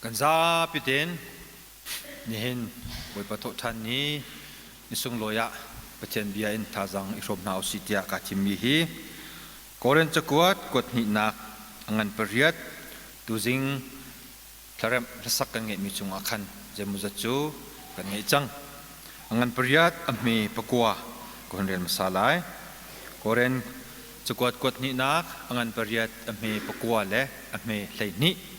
Kan zapi tein nihin Bawipa thawhṭhan ni ni sunglawi ah Pathian bia in thazaang i hrawm hna usih tiah kaa thimmi hi Korin cakuat kuat hnihnak a ngan pariat tuzing thlaremh hlasak kan ngeihmi cungah khan zeimawzat cu kan ngeih cang. A ngan pariat a hme pakua ka hun rel hmasa lai. Korin cakuat kuat hnihnak a ngan pariat a hme pakua le a hme 12.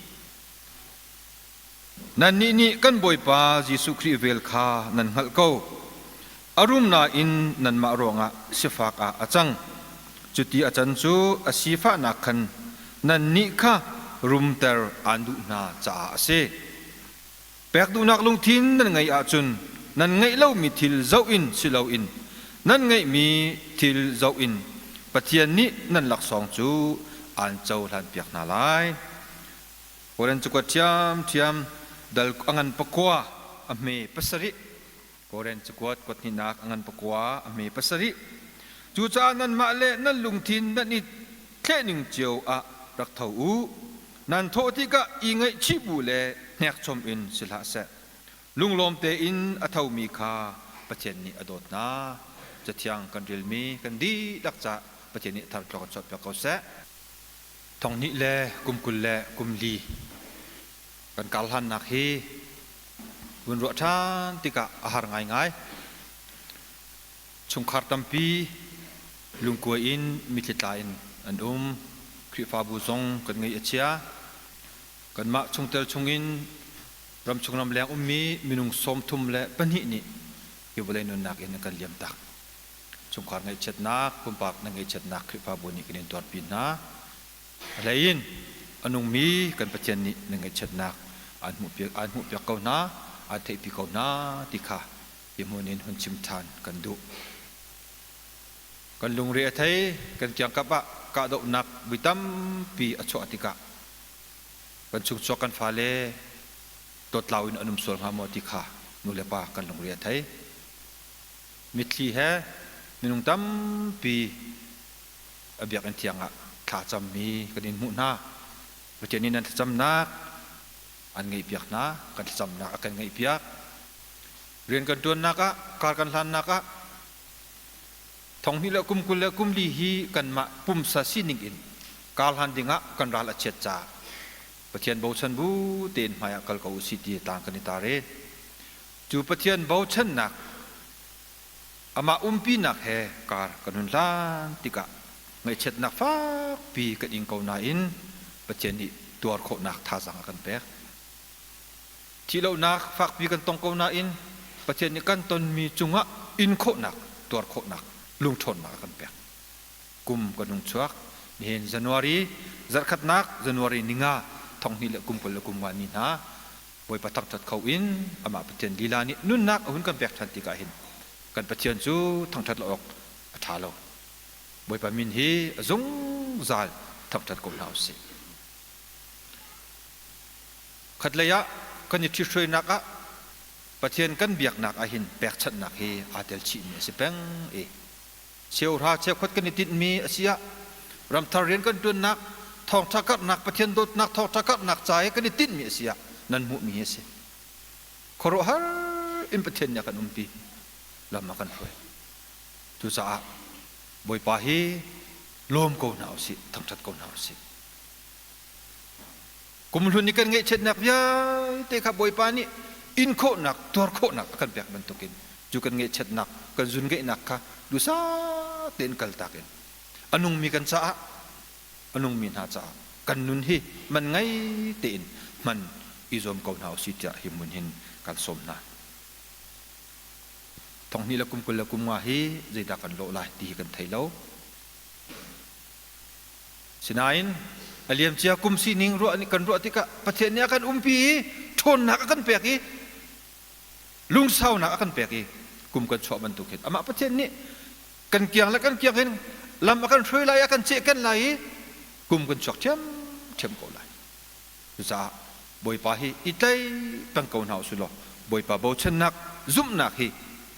Nannih nih kan Bawipa Jesuh Khrih vel kha nan hngalh ko. A rum nain nanmah ruangah sifak ah a cang. Cuti a can cu a sifahnak khan nannih kha rumter aan duh hna caah a si. Pek duhnak lungthin nan ngeih ahcun nan ngeih lomi thil zoh in si loin nan ngeihmi thil zoh in Pathian nih nan laksawng cu aan cohlanpiak hna lai. Korin cakuat ṭhiamṭhiam dal a ngan pakua a hme pasarih. Korin cakuat kuat hnihnak a ngan pakua a hme pasarih. Cucaah nanmah le nan lungthin nan i thlehning cio ah rak tho u. Nan thawh tikah i ngaihchih bu le hnekchom in si hlah seh. Lunglawm tein a thomi kha Pathian nih a dawt hna. Cathiang kan relmi kan dihlak cah Pathian nih thar tluak kan chuahpiak ko seh. Thonghnih le kum 24 kan kar hlannak hi vun ruah ṭhan tikah a har ngaingai. Chungkhar tampi lungkuai in mitthli tla in an um. Khrihfabu zong kan ngaih a chia. Kanmah chungtel chungin ramchung ramleng ummi minung 32 nih hi vawlei nunnak in an kan liamtak. Chungkhar ngaihchiatnak, pumpak na ngaihchiatnak Khrihfabu nih kan in tuarpi hna. A hlei in a nungmi kan Pathian nih na ngaihchiatnak aan hmuhpiak, aan hmuhpiak ko hna, aan theihpi ko hna ti kha hi hmun in hun chim ṭhan kan duh. Kan lungre a thei, kan kiangkap ah kahdohnak vui tampi a chuah tikah kan chungchuak kan fale dawtlau in an um sual hnga maw ti kha nu le pa kan lungre a thei. Mitthli he minung tampi a biakinn thiang ah thla cammi kan in hmuh hna. Pathian nih nan thlacamnak an ngaihpiak hna, kan thlacamnak a kan ngaihpiak. Rian kan ṭuannak ah, kar kan hlannak ah thonghnih le kum 20 le kum li hi kanmah pumsa sining in kar hlan dingah kan ral a chiat caah Pathian bochan bu tein hmai ah kal ko usih ti tlang kan i tar i Cu Pathian bochannak, amah umpinak he kar kan hun hlan tikah ngaihchiatnak fakpi kan ing ko nain Pathian nih tuar khawhnak thazaang a kan pek. Thihlohnak fakpi kan tong ko nain Pathian nih kan tonmi cungah in khawhnak, tuar khawhnak, lungṭhawnnak a kan pek. Kum kan hung chuak. Nihin January zarhkhatnak January ninga thonghnih le kum 25 ni hna Bawipa thangṭhat kho in amah Pathian lila nih nunnak a hun kan pek ṭhan tikah hin kan Pathian cu thangṭhat lo awk a ṭha lo. Bawipa min hi a zungzal thangṭhat ko hna usih. Khatlei ah kan i ṭhithruainak ah Pathian kan biaknak ah hin pekchanhnak hi aa tel chihmi a si peng i cheuhra cheukhat kan i tinhmi a si ah ramthar rian kan ṭuannak thawngṭha karhnak Pathian dawtnak thawngṭha karhnak ca i kan i tinhmi a si ah nan hmuhmi hi a si. Khuaruahhar in Pathian nih a kan umpi, lam a kan hruai. Cucaah Bawipa hi lawm ko hna usih, thangṭhat ko hna usih. Kumhlun i kan ngaihchiatnak vialte kha Bawipa nih in khawhnak, tuar khawhnak a kan pek bantukin cu kan ngaihchiatnak, kan zun ngeihnak kha duhsah tein kaltak in a nungmi kan caah, a nungmi hna caah kan nun hi man ngei tein hman i zuam ko hna usih tiah hi hmun hin kan sawm hna. Thonghnih le kum 25 hi zeidah kan lawh lai ti hi kan thei lo. Sinain a liamcia kum sining ruah kan ruah tikah Pathian nih a kan umpi i ṭhawnnak a kan pek i lungsaunak a kan pek i kum kan chuah bantuk hin amah Pathian nih kan kiang le kan kiang hin lam a kan hruai lai a kan cehken lai i kum kan chuak ṭhiamṭhiam ko lai. Cucaah Bawipa hi i tlai peng ko hna usih law Bawipa bochannak zumhnak hi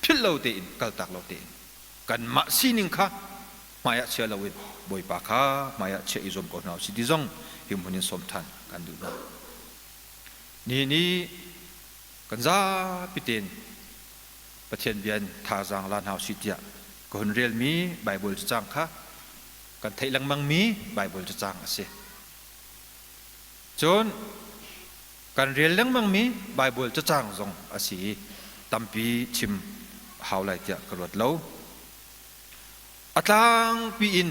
philh lo tein kaltak lo tein kanmah sining kha hmaiah chia loin Bawipa kha hmaiah chiah i zuam ko hna usih ti zong hi hmun in sawm ṭhan kan duh hna. Nihin i kan zapi tein Pathian bia in thazaang la hna usih tiah ka hun relmi Baibal cacang kha kan theih lengmangmi Baibal cacang a si. Cun kan rel lengmangmi Baibal cacang zong a si i tampi chim a hau lai tiah ka ruat lo. A tlangpi in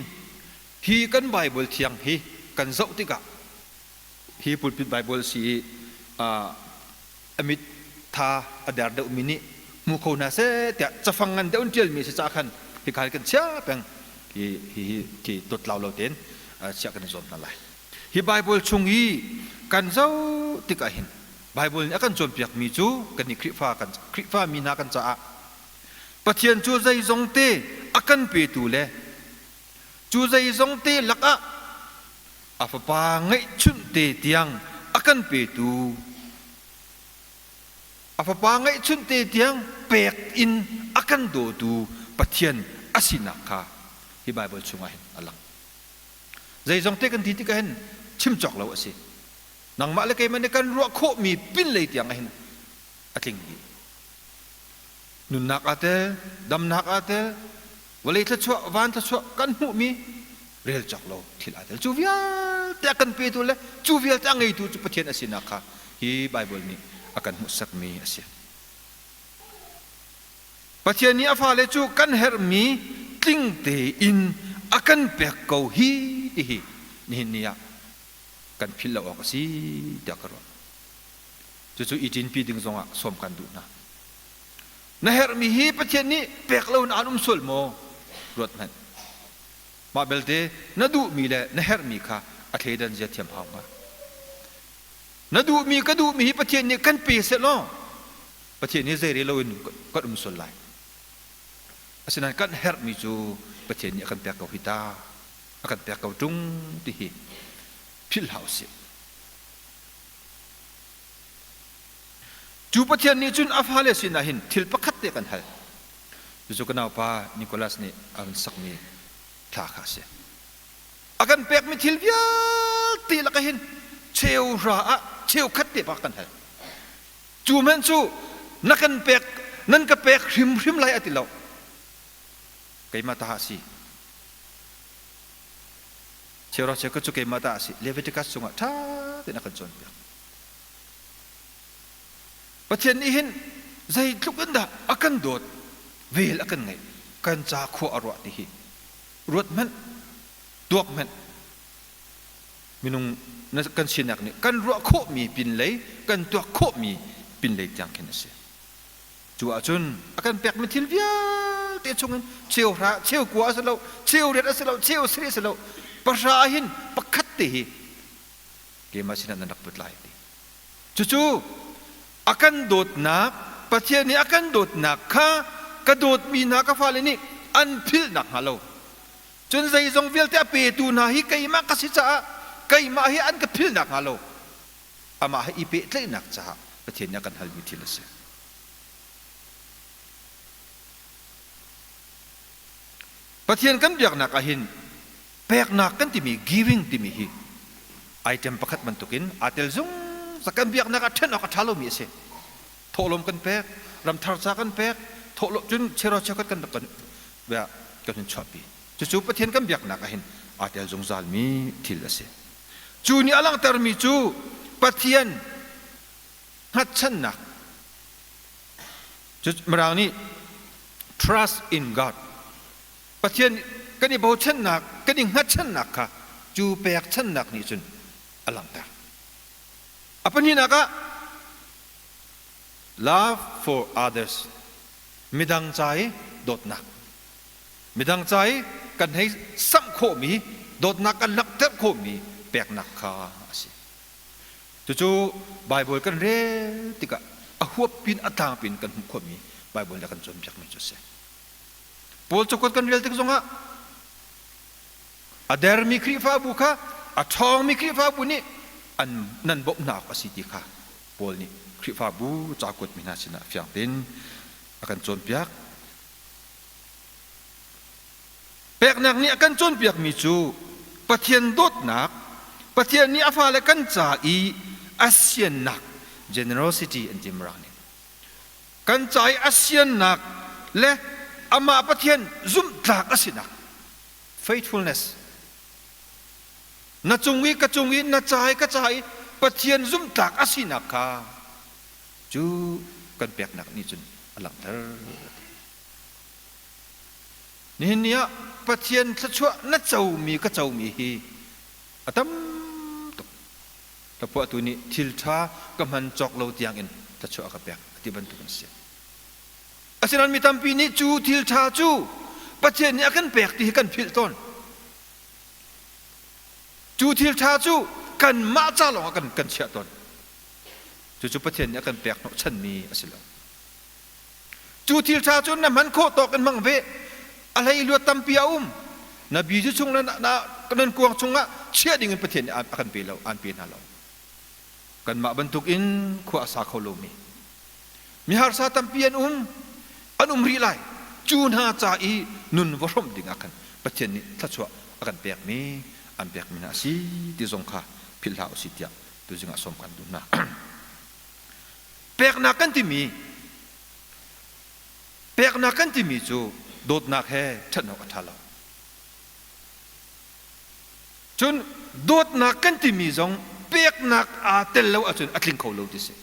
hi kan Baibal thiang hi kan zoh tikah hi pulpit Baibal si i a mit tha a der deuhmi nih hmu kho hna seh tiah cafang ngan deuh in ṭialmi a si caah khan hika hi kan chiah peng. Hi hi hi dotlau lo tein chiah kan i zuam hna lai. Hi Baibal chung i kan zoh tikah hin Baibal nih a kan cawnpiakmi cu kannih Khrihfa kan Khrihfa mi hna kan caah Pathian cu zeizong te a kan petu le cu zeizong te lakah a fapa ngeihchunh te tiang a kan petu a fapa ngeihchunh te tiang pek in a kan dawtu Pathian a sinak kha hi Baibal chungah hin a lang. Zeizong te kan ti tikah hin chim cawk lo a si. Nangmah le keimah nih kan ruah khawhmi pinlei tiang ah hin a tling dih. Nunnak aa tel, damnak aa tel, vawlei thluachuah, van thluachuah kan hmuhmi rel cawk lo thil aa tel. Cu vialte a kan petu le cu vialte a ngeitu cu Pathian a sinak kha hi Baibal nih a kan hmuhsakmi a si. Pathian nih a fale cu kan herhmi tling tein a kan pek ko hi ti hi nihin ni ah kan philh lo awk a si tiah ka ruah. Cucu i ṭinpi ding zongah sawm kan duh hna. Na herhmi hi Pathian nih pek lo in aan um sual maw? Ruat hmanh. Mah belte na duhmi le na herhmi kha a thleidan zia thiam hau hnga. Na duhmi ka duhmi hi Pathian nih kan pe seh law Pathian hi zei lo in kan um sual lai. Asinain kan herhmi cu Pathian nih a kan pek ko hi ta, a kan pek ko ṭung ti hi philh hlah usih. Cu Pathian nih cun a fale sinah hin thil pakhat te kan hal. Cucu ka naupa Nicholas nih a hun sakmi thla kha a si. A kan pekmi thil vialte lakah hin cheuhra ah cheukhat te bak kan hal. Cu hmanh cu na kan pek nan ka pek hrimhrim lai a ti lo. Keimah ta a si. Cheuhra cheukhat cu keimah ta a si. Leviticus chungah ṭha tein a kan cawnpiak. Pathian nih hin zeitluk in dah a kan dawt, vel a kan ngeih, kan ca khua a ruah ti hi ruat hmanh, tuak hmanh. Minung kan sinak nih kan ruah khawhmi pinlei, kan tuak khawhmi pinlei tiang khin a si. Cu ahcun a kan pekmi thil vialte chungin cheuhra, cheukua a si lo, cheuriat a si lo, cheusarih a si lo, pahra ah hin pakhat te hi keimah sinah nan rak put lai ti. Cucu a kan dawtnak, Pathian nih a kan dawtnak kha ka dawtmi hna ka fale nih an philh nakhnga lo. Cun zeizong vialte a petu hna hi keimah ka si caah keimah hi an ka philh nakhnga lo. Amah he i pehtlaihnak caah Pathian nih a kan halmi thil a si. Pathian kan biaknak ah hin peknak kan timi giving timi hi item pakhat bantukin aa tel zungzal. Kan biaknak ah ṭhen awk a ṭha lomi a si. Thawhlawm kan pek, ramthar ca kan pek, thawhlawm cun chero cheukhat kan kan kan hun chuahpi. Cucu Pathian kan biaknak ah hin aa tel zungzalmi thil a si. Cu nih a langhtermi cu Pathian hngatchannak cu Mirang nih trust in God Pathian kan i bochannak, kan i hngatchannak kha cu pekchannak nih cun a langhter. A pahnihnak ah love for others midang ca i dawtnak midang ca i kan hei samh khawhmi dawtnak kan langhter khawhmi peknak kha a si. Cucu Baibal kan rel tikah a huap pin a tlang pin kan hmuh khawhmi Baibal nih a kan cawnpiakmi cu a si. Paul cakuat kan rel tik zongah a dermi Khrihfabu kha a ṭhawngmi Khrihfabu nih an nan bawmh hna awk a si ti kha Paul nih Khrihfabu ca kuatmi hna sinah fiang tein a kan cawnpiak. Peknak nih a kan cawnpiakmi cu Pathian dawtnak, Pathian nih a fale kan ca i a siannak. Generosity an ti Mirang nih. Kan ca i a siannak le amah Pathian zumhtlak a sinak faithfulness na cung i ka cung i na ca i ka ca i Pathian zumhtlak a sinak kha cu kan peknak nih cun a langhter. Nihin ni ah Pathian thluachuah na comi ka comi hi a tam tuk. Hlaphuahtu nih thil ṭha ka hman cawk lo tiangin thluachuah a ka pek a ti bantuk an si. Asinain mi tampi nih cu thil ṭha cu Pathian nih a kan pek ti hi kan philh tawn. Cu thil ṭha cu kanmah ca lawngah kan, kan chiah tawn. Cucu Pathian nih a kan pek hnawhchanmi a si lo. Cu thil ṭha cu na hman khawh tawk in hmang ve. A hleihluat tampi a um. Na bizu chung le na, nan kuang chungah chiah dingin Pathian nih a kan pe lo, aan pe hna lo. Kanmah bantukin khua a sa kho lomi mi harsa tampi an um, an um rih lai. Cu hna ca i nun va hrawmh ding ah khan Pathian nih thluachuah a kan pekmi, an pekmi hna a si ti zong kha philh hlah usih tiah tuzing ah sawm kan duh hna. Peknak kan timi peknak kan timi cu dawtnak he ṭhen awk a ṭha lo. Cun dawtnak kan timi zong peknak aa tel lo ahcun a tling kho lo ti si.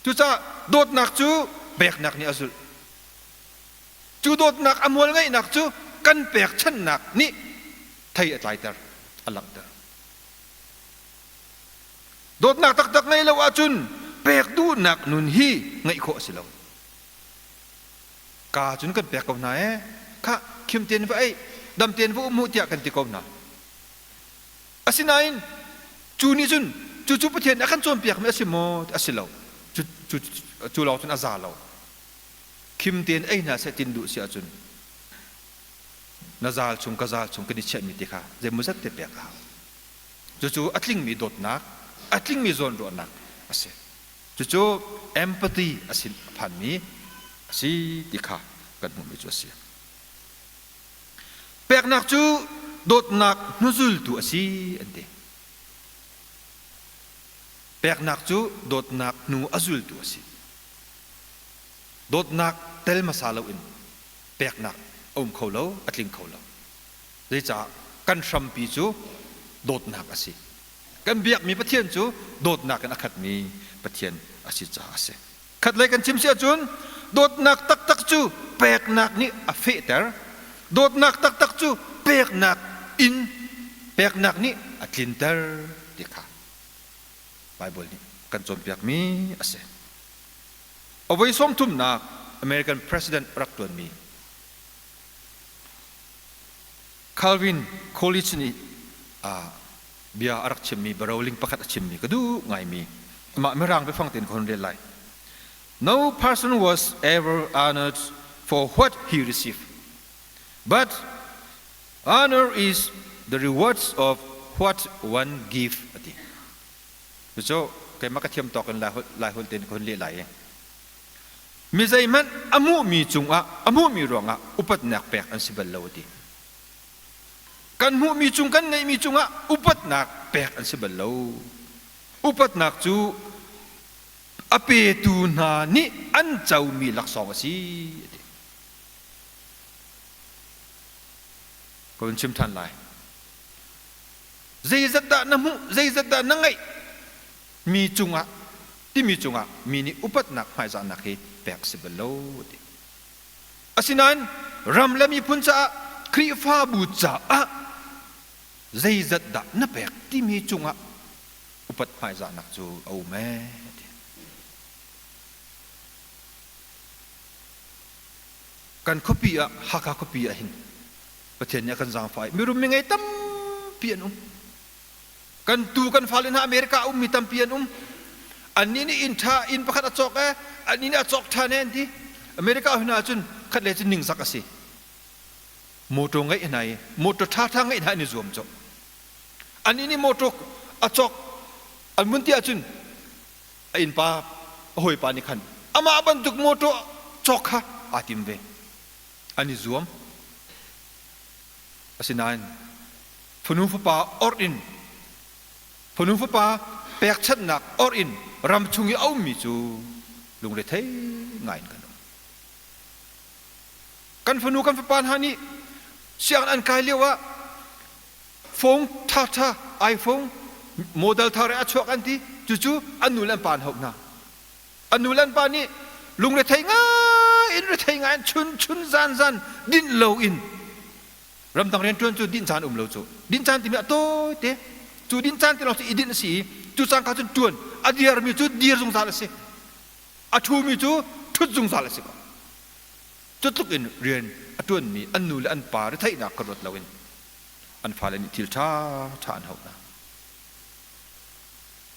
Cucaah dawtnak cu peknak nih a zulh. Cu dawtnak a mual ngeihnak cu kan pekchanhnak nih thei a tlaiter, a langhter. Dawtnak taktak ngeih lo ahcun pek duhnak nun hi ngeih khawh a si lo. Ka cun kan pek ko hna ee. Khah, khim tein va ei, dam tein va um u tiah kan ti ko hna. Asinain cu nih cun cucu Pathian a kan cawnpiakmi a si maw? A si lo. Cu, cu, cu lawng cun a za lo. Khim tein ei hna seh tin duh si ahcun na zal chung ka zal chung kan i chiahmi te kha zeimawzat te pek a hau. Cucu a tlingmi dawtnak, a tlingmi zawnruahnak a si. Cucu empathy a sin a phanmi a si ti kha kan hmuhmi cu a si. Peknak cu dawtnak hnuzultu a si an ti. Peknak cu dawtnak hnu a zultu a si. Dawtnak tel hmasa loin peknak a um kho lo, a tling kho lo. Zeicah kan hrampi cu dawtnak a si. Kan biakmi Pathian cu dawtnak in a khatmi Pathian a si caah a si. Khatlei kan chim si ahcun dawtnak taktak cu peknak nih a fehter. Dawtnak taktak cu peknak in peknak nih a tlinter ti kha Baibal nih kan cawnpiakmi a si. A voi sawmthumnak American President a rak ṭuanmi Calvin Coolidge nih bia a rak chimmi biaroling pakhat a chimmi ka duh ngaimi amah mirang biafang tein ka hun rel lai. No person was ever honored for what he received, but honor is the rewards of what one give ati. Cucu keimah ka thiam tawk in Laiholh tein ka hun leh lai i Mi zeihmanh a hmuhmi cungah a hmuhmi ruangah upatnak pek an si bal lo a ti. Kan hmuhmi cung kan ngeihmi cungah upatnak pek an si bal lo. Upatnak cu a petu hna nih an comi laksawng a si a ti. Ka vun chim ṭhan lai. Zeizat dah na hmuh, zeizat dah na ngeih mi cungah timi cungah mi nih upatnak hmaizahnak hi pek a si bal lo a ti. Asinain ram le miphun caah Khrihfabu caah zeizat dah na pek timi cungah upat hmaizahnak cu a um ee a ti. Kan khuapi ah Hakha khuapi ah hin Pathian nih a kan zaangfah i mirum mingei tampi an um. Kan tu kan fale hna America a ummi tampi an um. Annih nih inn ṭha inn pakhat a cawk ee, annih nih a cawk ṭhan ee an ti. America hna ahcun khat le cun ningzak a si. Motor ngeih hna i motor ṭhaṭha ngeih hna an i zuam cawk. Annih nih motor a cawk an vun ti ahcun a innpa a hawipa nih khan amah bantuk motor cawk kha aa tim ve. An i zuam. Asinain fanu fapa orh in fanu fapa pekchanhnak orh in ram chung i a ummi cu lungrethei ngai in kan um. Kan fanu kan fapa hna nih sianginn an kai lio ah phone ṭhaṭha iPhone model thar a chuak an ti, cucu an nu le an pa an hauh hna. An nu le an pa nih lungrethei ngai in rethei ngai in chun chun zan zan dinh lo in ramdang rianṭuan cu dinh caan um lo cu. Dinh caan timi a tawite. Cu dinh caan ti lawng cu i dinh a si i cu caan kha cun ṭuan a dirmi cu dir zungzal a si. A ṭhumi cu ṭhut zungzal a si ko. Cu tluk in rian a ṭuanmi an nu le an pa retheihnak kha ruat loin an fale nih thil ṭhaṭha an hauh hna.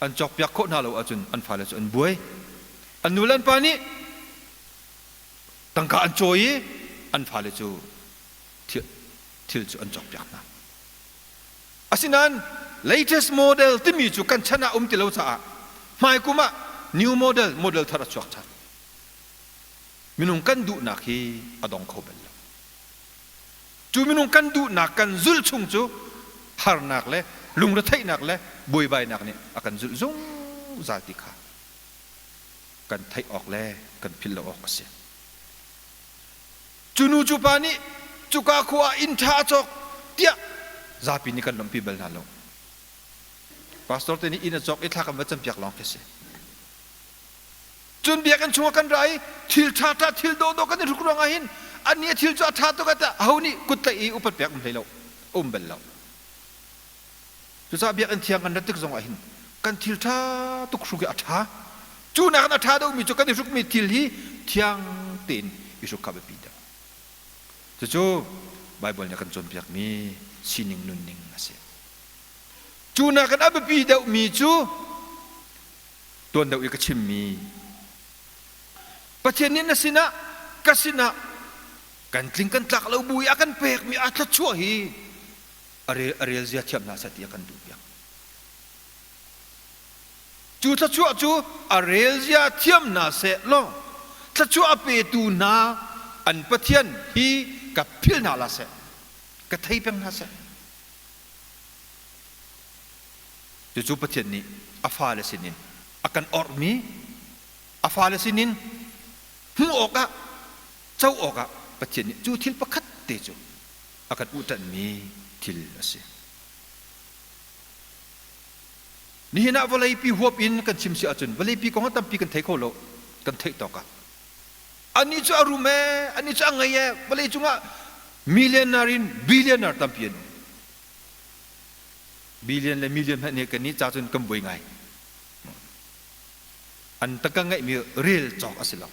An cawkpiak khawh hna lo ahcun an fale cu an buai. An nu le an pa nih tangka an cawi i an fale cu thil cu an cawkpiak hna. Asinain latest model timi cu kan chan ah um ti lo caah hmaikum ah new model, model thar a chuak ṭhan. Minung kan duhnak hi a dong kho bal lo. Cu minung kan duhnak kan zulh chung cu harnak le lungretheihnak le buaibainak nih a kan zulh zungzal ti kha kan theih awk le kan philh lo awk a si. Cu nu cu pa nih cuka khua ah inn ṭha a cawk tiah zapi nih kan lawmhpi bal hna lo. Pastor te nih inn a cawk i thla kan va campiak lawng khi a si. Cun biakinn chungah kan ra i thil ṭhaṭha thil dawhdawh kan i hruk ruangah hin annih a thil cu a ṭha tuk ah aho nih kut tlaih i upat pek um hlei lo, um bal lo. Cucaah biakinn thiang kan rat tik zongah hin kan thil ṭha tuk hruk i a ṭha. Cu nakin a ṭha deuhmi cu kan i hrukmi thil hi thiang tein i hruk kha biapi deuh. Cucu Baibal nih a kan cawnpiakmi sining nunning a si. Cu nakin a biapi deuhmi cu tuan deuh i ka chimmi Pathian nih na sinah ka sinah kan tling kan tlak lo bu i a kan pekmi a thluachuah hi a rel a rel zia thiam hna seh ti a kan duh piak. Cu thluachuah cu a rel zia thiam hna seh law thluachuah a petu hna an Pathian hi ka philh hna la seh, ka thei peng hna seh. Cucu Pathian nih a fale sinin a kan orhmi, a fale sinin hmuh awkah, co awkah Pathian nih cu thil pakhat te cu a kan uhṭanhmi thil a si. Nihin ah vawleipi huap in kan chim si ahcun vawleipi kong ah tampi kan thei kho lo, kan theih tawk ah. Anih cu a rum ee, anih cu a ngei ee, vawlei cungah millionaire in billionaire tampi an um. Billion le million hmanh nih kan nih ca cun kan buai ngai. An tangka ngeihmi rel cawk a si lo.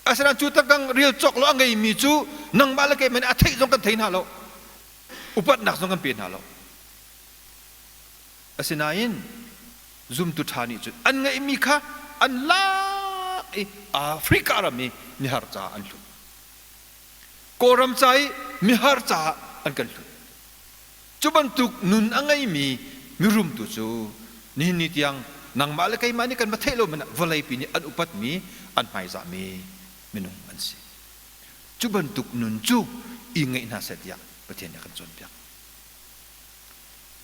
Asinain cu tangka rel cawk lo a ngeimi cu nangmah le keimah nih a theih zong kan thei hna lo. Upatnak zong kan pe hna lo. Asinain zumtu ṭha nih cun an ngeihmi kha an lak i Africa ram i mihar caah an hlut. Kawlram ca i mihar caah an kan hlut. Cu bantuk nun a ngeimi mirum tu cu nihin ni tiang nangmah le keimah nih kan va theih lo hmanh ah vawleipi nih an upatmi, an hmaizahmi minung an si. Cu bantuk nun cu i ngeih hna seh tiah Pathian nih a kan cawnpiak.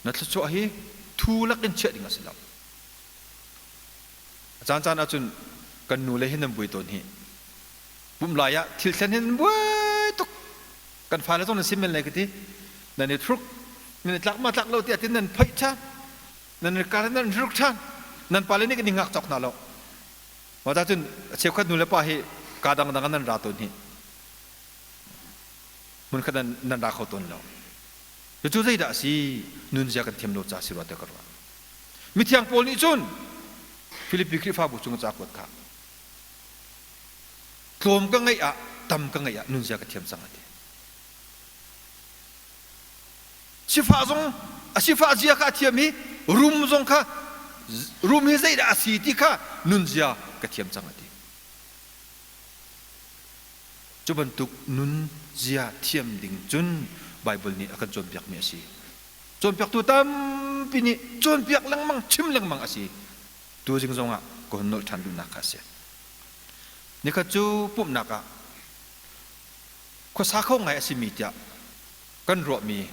Na thluachuah hi thu lakin chiah ding a si lo. A caancaan ahcun kan nu le hi nan buai tawn hi. Pumh lai ah thil thlen hi nan buai tuk. Kan fale zong nan sim men lai ka ti. Nan i thruk, nan i tlak ma tlak lo tiah tin nan phoih ṭhan. Nan i kar nan hruk ṭhan. Nan pale nih kan i ngak cawk hna lo. Mah ta cun cheukhat nu le pa hi kaa dangdang ah nan ra tawn hi. Hmunkhat nan nan ra kho tawn lo. Cucu zeidah a si? Nunzia kan thiam lo ca si rua tiah ka ruah. Mithiang Paul nih cun Filipi Khrihfabu cung ca kuat kha tlawm ka ngeih ah tam ka ngeih ah nunzia ka thiam cang a ti. Sifah zong a sifah zia kha a thiam i rum zong kha rum hi zeidah a si ti kha nunzia ka thiam cang a ti. Cu bantuk nunzia thiam ding cun Baibal nih a kan cawnpiakmi a si. Cawnpiaktu tampi nih cawnpiak lengmang, chim lengmang a si. Tuzing zongah ka hun nolh ṭhan duhnak kha a si. Nikhat cu pumhnak ah khuasa kho ngai a simi tiah kan ruahmi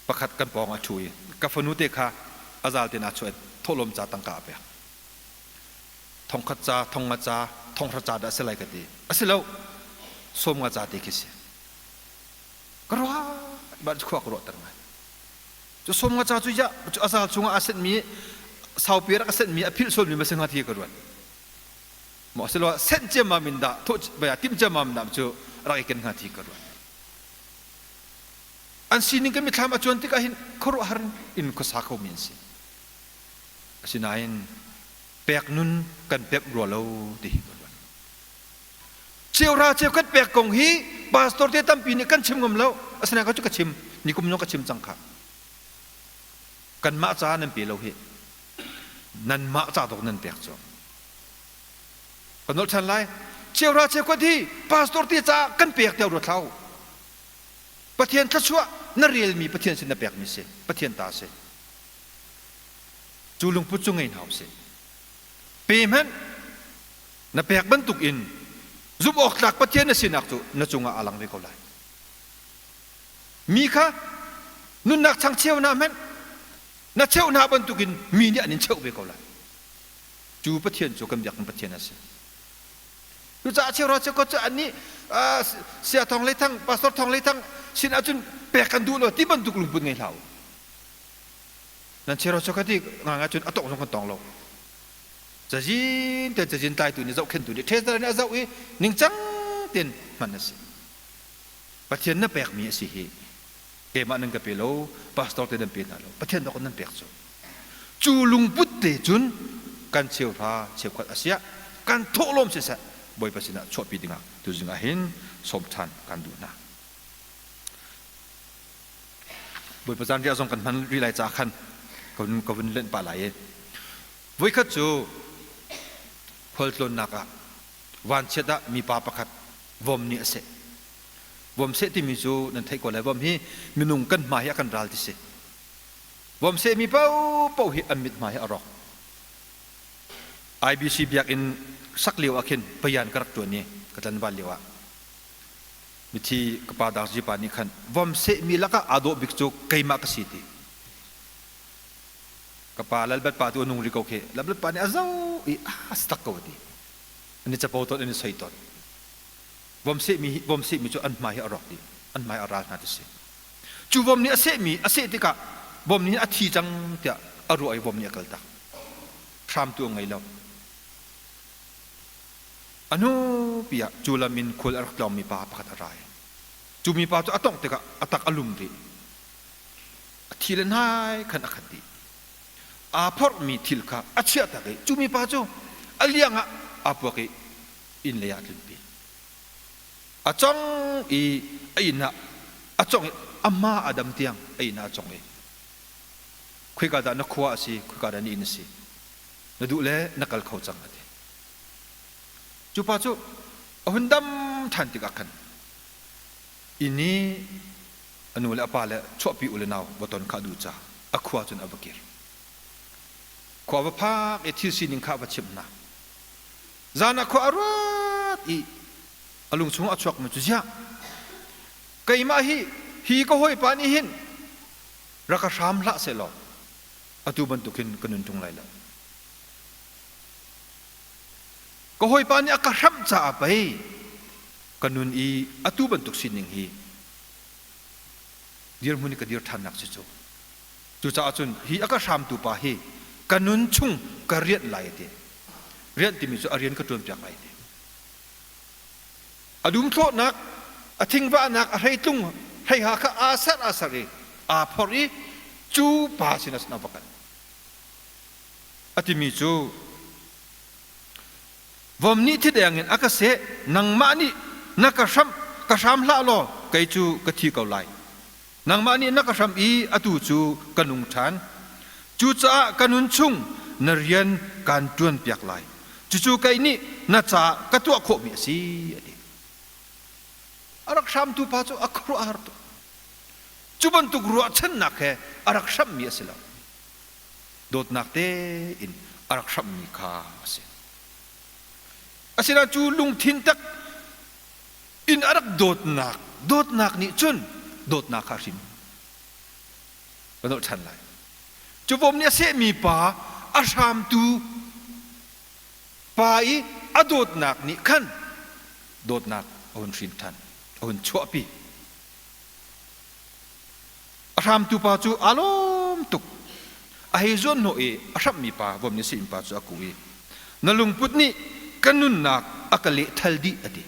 pakhat kan pawng a ṭhu i ka fanu te kha a zal te na chuah thawhlawm ca tangka a pek. Thongkhat ca, thongnga ca, thonghra ca dah si lai ka ti. A si lo. Sawmnga ca te khi si. Ka ruah ba khua ka ruahter ngai. Cu sawmnga ca cu ya cu a zal chungah a senhmi saupi rak a senhmi a philh sualmi ma si hnga ti ka ruat. Maw asiloah senh ciammam in dah thawh baya timh ciammam dah cu rak i ken hnga ti ka ruat. An sining kan mithlam a cuan tikah hin khuaruahhar in khuasa khomi an si. Asinain pek nun kan pemh rua lo ti hi ka ruat. Cheuhra cheukhat pek kong hi pastor te tampi nih kan chim ngam lo. Asinain ka cu ka chim nikum zong ka chim cang kha. Kanmah ca nan pe lo hi. Nanmah ca dawk nan pek cu. Ka nolh ṭhan lai. Cheuhra cheukhat hi pastor te caah kan pek tiah ruat hlah u. Pathian thluachuah na relmi Pathian sin na pekmi si. Pathian ta si. Cu lungput cu ngei hna usih. Pe hmanh na pek bantuk in zumh awk tlak Pathian na sinak cu na cungah aa lang ve ko lai. Mi kha nunnak changcheu hna hmanh na cheuh hna bantukin mi nih an in cheuh ve ko lai. Cu Pathian cu kan biakmi Pathian a si. Cucaah cheuhra cheukhat cu annih sia thong lei thang, pastor thong lei thang sin ahcun pek kan duh lo ti bantuk lungput ngei hlah u. Nan cheuhra cheukhat hi ngang ahcun a tongh zong kan tong lo. Cazin te cazin tlaitu nih zohkhentu nih treasurer nih a zoh i ningcang tein hman a si. Pathian na pekmi a si hi. Keimah nan ka pe lo, pastor te nan pe hna lo. Pathian dawk nan pek cu. Cu lungput te cun kan cheuhra cheukhat a siah kan thawhlawm siseh Bawipa sinah chuahpi dingah tuzing ah hin sawm ṭhan kan duh hna. Bawipa zanriah zong kan hman rih lai caah khan ka vun lenh pah lai i voikhat cu khualtlawnnak ah vanchiat ah mipa pakhat vom nih a seh. Vom seh timi cu nan theih ko lai vom hi minung kan hma hi a kan ral ti si. Vom sehmi paohpaoh hi an mithmai hi a rawk. IBC biakinn sak lio ah khin payan ka rak ṭuan i ka tlanval lio ah mithi ka pa Darzi pa nih khan vom sehmi lakah aa dawh bik cu keimah ka si ti. Ka pa Lalbat pa tu a nung rih ko khi. Lalbat pa nih a zoh i a si tak ko a ti. An i capo tawn, an i soi tawn. Vom sehmi vom sehmi cu an hmai hi a rawk dih. An hmai a ral hna ti si. Cu vom nih a sehmi a seh tikah vom nih a thi cang tiah a ruah i vom nih a kaltak. Hramtu a ngei lo. A hnupi ah cu lam in khual a rak tlawngmi pa pakhat a ra i cu mipa cu a tongh tikah a tak a lum rih. A thi le hnai khan a khat dih. Aa phorhmi thil kha a chiahtak i cu mipa cu a liang ah aa puak i inn lei ah a tlunpi. A cong i a inn ah a cong i a hma a dam tiang a inn ah a cong i khoika dah na khua a si khoika dah na inn a si na duh le na kal kho cang a ti. Cu pa cu a hun dam ṭhan tikah khan inn i a nu le a pa le chuahpi u le nau va ton kha a duh caah a khua cun a va kir. Khua va phak i thil sining kha a va chimh hna. Zan ah khua a ruat i a lung chung a chuakmi cu ziah keimah hi hi ka hawipa nih hin rak ka hram hlah sehlaw atu bantuk hin ka nun ṭung lai lo. Ka hawipa nih a ka hramh caah pei ka nun i atu bantuk sining hi dirhmun i ka dir ṭhannak si cu. Cucaah cun hi a ka hramtu pa hi ka nun chung ka rianh lai a ti. Rianh timi cu a rian ka ṭuanpiak lai ti. A dum thlawhnak, a thingvahnak, a hreitlung hreiha kha aa serh aa serh i aa phorh i cu pa sinah cun a va kal. A timi cu vom nih thideng in a ka seh, nangmah nih na ka hramh, ka hram hlah law kei cu ka thi ko lai. Nangmah nih na ka hramh i atu cu ka nung ṭhan. Cucaah ka nun chung na rian kaan ṭuanpiak lai. Cucu kei nih na caah ka tuah khawhmi a si, a ti. A rak hramtu pa cu a khuaruah a har tuk. Cu bantuk ruahchannak he a rak hramhmi a si lo. Dawtnak tein a rak hramhmi kha a si. Asinain cu lungthin tak in a rak dawtnak dawtnak nih cun dawtnak kha a hrin. Ka nolh ṭhan lai. Cu vom nih a sehmi pa a hramtu pa i a dawtnak nih khan dawtnak a hun hrin ṭhan, a hun chuahpi. A hramtu pa cu aa lawm tuk. A hei zuanhnawh i a hramhmi pa vom nih seh pa cu a kuh i na lungput nih ka nunnak a ka lehthal dih a ti.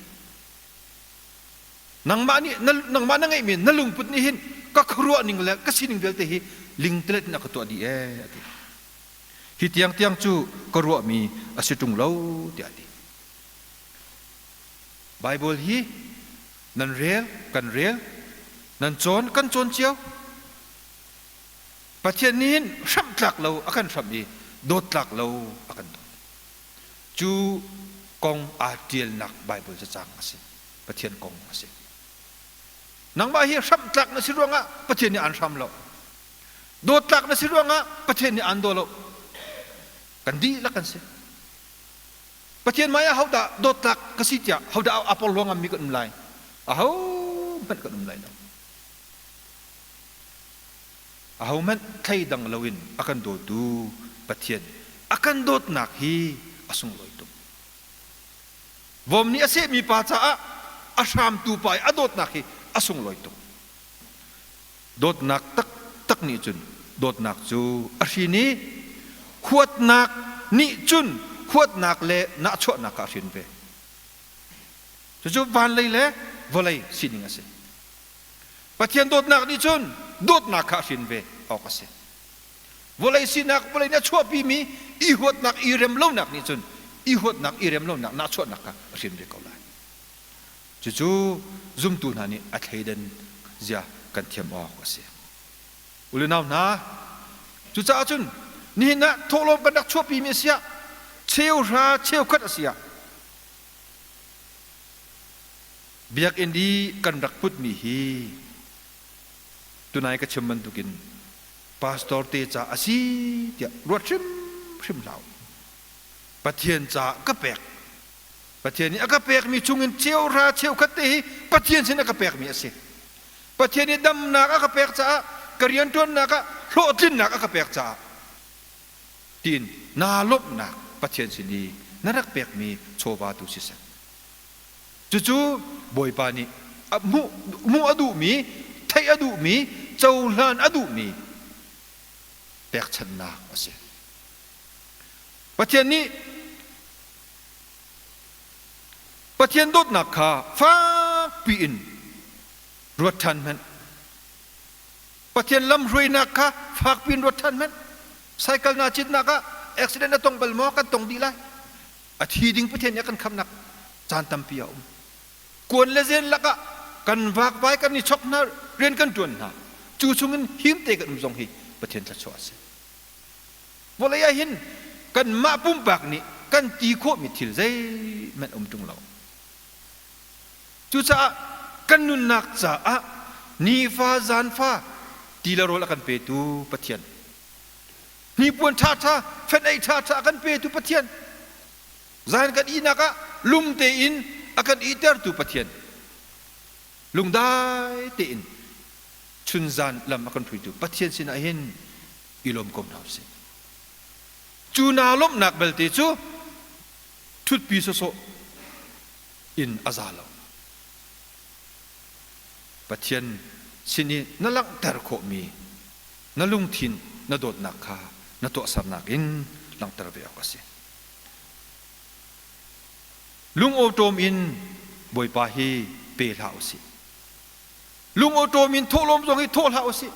Nangmah nih nangmah na ngeihmi na lungput nih hin ka khuaruah ning le ka sining vialte hi lingtelet in a ka tuah dih ee a ti. Hi tiangtiang cu ka ruahmi a si ṭung lo tiah a ti. Baibal hi nan rel, kan rel, nan cawn, kan cawn cio. Pathian nih hin hramh tlak lo a kan hramh i dawt tlak lo a kan dawt. Cu kong aa ṭialnak Baibal cacang a si. Pathian kong a si. Nangmah hi hramh tlak na si ruangah Pathian nih aan hram lo. Dawt tlak na si ruangah Pathian nih aan daw lo. Kan dihlak kan si. Pathian hmai ah hodah dawt tlak ka si tiah hodah a porhlaw ngammi kan um lai? Ahohmanh kan um lai lo. Ahohmanh thleidang loin a kan dawtu Pathian a kan dawtnak hi a sunglawi tuk. Vom nih a sehmi pa caah a hramtu pa i a dawtnak hi a sunglawi tuk. Dawtnak taktak nih cun dawtnak cu a hrin i huatnak nih cun huatnak le nahchuahnak kha a hrin ve. Cucu vanlei le vawlei sining a si. Pathian dawtnak nih cun dawtnak kha a hrin ve awk a si. Vawlei sinak vawlei nih a chuahpimi i huatnak i remlonak nih cun i huatnak i remlonak nahchuahnak kha a hrin ve ko lai. Cucu zumtu hna nih a thleidan zia kan thiam awk a si. U le nau hna, cucaah cun nihin ah thawhlawm kan rak chuahpimi a si ah cheuhra cheukhat a si ah biakinn i kan rak putmi hi tunai ka chim bantukin pastor te ca a si tiah ruat hrimhrim hlah u. Pathian caah ka pek. Pathian nih a ka pekmi chungin cheuhra cheukhat te hi Pathian sin a ka pekmi a si. Pathian nih damnak a ka pek caah ka rianṭuannak ah hlawhtlinnak a ka pek caah tiin naa lawmhnak Pathian sin i na rak pekmi chawva tu siseh. Cucu Bawipa nih a hmuh, hmuh a duhmi, theih a duhmi, cohlan a duhmi pekchanhnak a si. Pathian nih Pathian dawtnak kha fakpi in ruat ṭhan hmanh. Pathian lamhruainak kha fakpi in ruat ṭhan hmanh. Cycle naa citnak ah accident na tong bal maw? Kan tong dih lai. A thi ding Pathian nih a kan khamnak caan tampi a um. Kuan le zen lakah kan vakvai kan i chok hna, rian kan ṭuan hna. Cu chungin him te kan um zong hi Pathian thluachuah a si. Vawlei ah hin kanmah pumpak nih kan ti khawhmi thil zeihmanh a um ṭung lo. Cucaah kan nunnak caah nifa zanfa ti le rawl a kan petu Pathian, hnipuan ṭhaṭha, fenh-eih ṭhaṭha a kan petu Pathian, zan kan ihnak ah lum tein a kan ihtertu Pathian, lungdai tein chunzan lam a kan hruaitu Pathian sinah hin i lawm ko hna usih. Cu naa lawmhnak belte cu ṭhutpi sawsawh in a za lo. Pathian sin i na langhter khawhmi na lungthin na dawtnak kha na tuahsernak in langhter ve awk a si. Lungawṭawm in Bawipa hi pe hlah usih. Lungawṭawm in thawhlawm zong hi thawh hlah usih.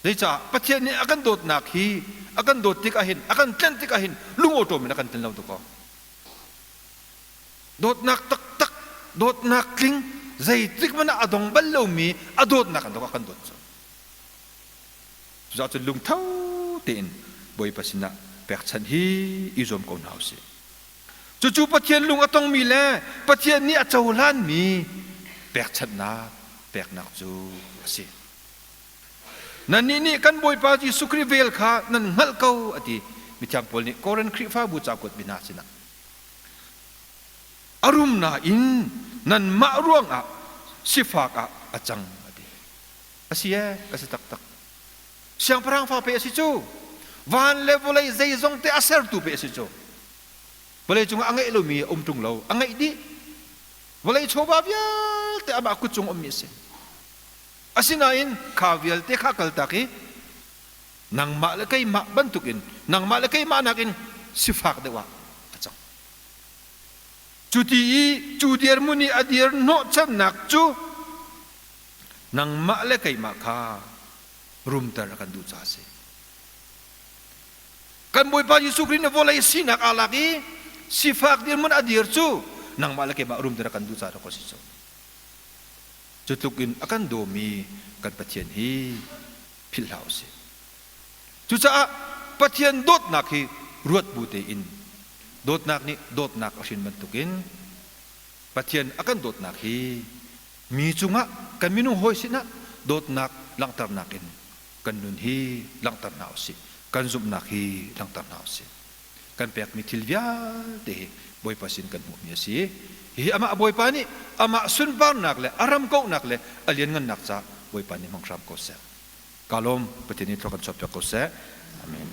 Zeicah Pathian nih a kan dawtnak hi a kan dawt tik ahhin a kan tlenh tik ahhin lungawṭawm in a kan tlen lo tuk aw. Dawtnak taktak, dawtnak tling, zeitik hmanh ah a dong bal lomi a dawtnak in a kan dawt cu. Cucaah cun lungtho tein Bawipa sinah pekchanh hi i zuam ko hna usih. Cucu Pathian lung a tongmi le Pathian nih a cohlanmi pekchanhnak peknak cu a si. Nannih nih kan Bawipa Jesuh Khrih vel kha nan hngalh ko a ti. Mithiang Paul nih Korin Khrihfabu ca kuatmi hna sinah a rum nain nanmah ruangah sifak ah a cang a ti. A si ee, a si taktak. Siangpahrang fa pe a si cu. Van le vawlei zeizong te a sertu pe a si cu. Vawlei cungah a ngeih lomi a um ṭung lo. A ngeih dih. Vawlei chawva vialte amah kut cung ummi a si. Asinain kha vialte kha kaltak i nangmah le keimah bantukin nangmah le keimah nakin sifak deuh ah a cang. Cu ti i cu dirhmun i a dir hnawhchannak cu nangmah le keimah kha rumter a kan duh caah a si. Kan Bawipa Jesuh Khrih nih vawlei sinak aa lak i sifak dirhmun a dir cu nangmah le keimah rumter a kan duh caah rak si cu. Cu tluk in a kan dawmi kan Pathian hi philh hlah usih. Cucaah Pathian dawtnak hi ruat bu tein dawtnak nih dawtnak a hrin bantukin Pathian a kan dawtnak hi mi cungah kan minung hawi sinah dawtnak langhternak in kan nun hi langhter hna usih. Kan zumhnak hi langhter hna usih. Kan pekmi thil vialte hi Bawipa sin kan hmuhmi a si. Hihi amah Bawipa nih amah sunparnak le a ram kauhnak le a lianngannak caah Bawipa nih hmang hram ko seh. Ka lawm. Pathian nih thlua kan chuahpiak ko seh. Amen.